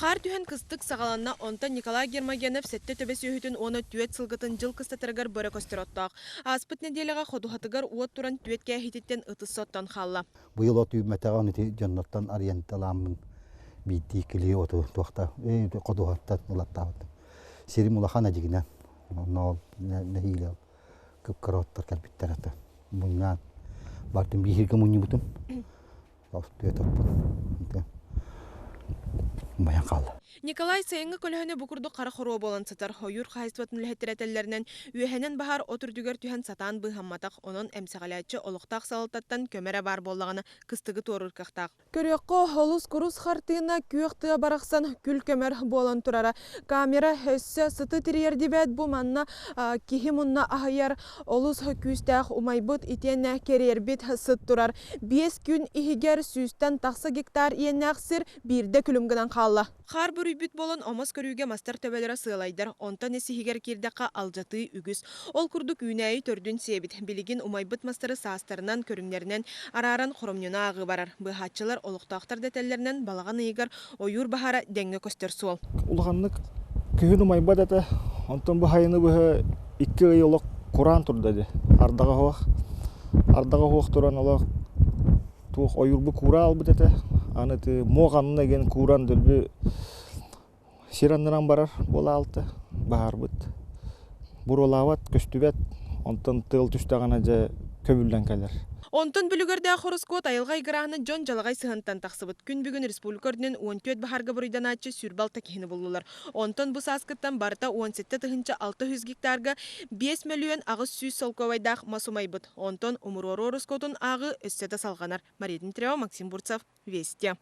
Хаар түһэн кыстык саҕаланна, онтон Николай Гермогенов сэттэ төбө сүөһүтүн уонна түөрт сылгытын дьыл кыстатарыгар бөрө көстөр оттоох. Ааспыт нэдиэлэҕэ ходуһатыгар уот туран түөрт кээһиититтэн ытыс соттон хаалла. Быйыл от үүммэтэҕэ, ити дьоннортон арыйанталааммын биирдии килии оту туохта ходуһаттан ылаттаабытым. Сирим улахан эдьигинэн, онно ол нэһиилэ кып-кыра оттор кэлбиттэр этэ. Мунньаан бартын бииргэ мунньубутум. Түөтөппун. Умайан хаалла. Николай сайыҥҥы көлөһөнө бу курдук хара хоруо буолан сытар. Ойуур хаһаайыстыбатын үлэһиттэрэ этэллэринэн, үөһэнэн баһаар от үрдүгэр түһэн сатаан быыһамматах, онон эмсэҕэлээччи олохтоох салалтаттан көмө эрэ баар буоллаҕына кыстыгы туоруур кыахтаах. Көрүөххэ олус курус хартыына күөх тыа барахсан күл-көмөр буолан турара. Камера өссө сыты тириэрдибэт бу манна киһи мунна аһыйар олус күүстээх умайбыт итиэннэ кэриэрбит сыт турар. Биэс күн иһигэр сүүстэн тахса гектар иэннээх сир биирдэ күлүм гынан хаалла. Хаар бүрүйбүт буолан омос көрүүгэ мастар төбөлөрө сыалайдар, онтон ис иһигэр киирдэххэ алдьатыы үгүс. Ол курдук үүнээйи төрдүн сиэбит. Билигин умайбыт мастары саастарынан, көрүҥнэринэн арааран хоромньуну ааҕыы барар. Быыһааччылар олохтоохтор да этэллэринэн балаҕан ыйыгар ойуур баһаара дэҥҥэ көстөр суол. Улаханнык күһүн умайбат этэ. Онтон бу сайыны быһа икки ый олох кураан турда дии. Ардаҕа суох. Ардаҕа суох туран олох туох ойуурбу куура албыт этэ. Аны ты муох анна диэн кууран дөлбү сир аннынан барар буола алта баһаарбыт. Буруолаабат, көстүбэт. Онтон тыал түстэҕинэ дьэ көбүллэн кэлэр. Онтон бүлүгэрдээх ороскуот айылҕа айгырааһына дьон дьалаҕай сыһыантан тахсыбыт. Күн бүгүн республика үрдүнэн 14 баһаарга буруйданааччы 26 киһини буллулар. Онтон бу сааскыттан барыта 17 600 гектарга 5 мөлүйүөн 800 солкуобайдаах мас умайбыт. Онтон умуруору ороскуотун ааҕыы өссө да салҕанар. Мария Дмитриева, Максим Бурцев, Вести.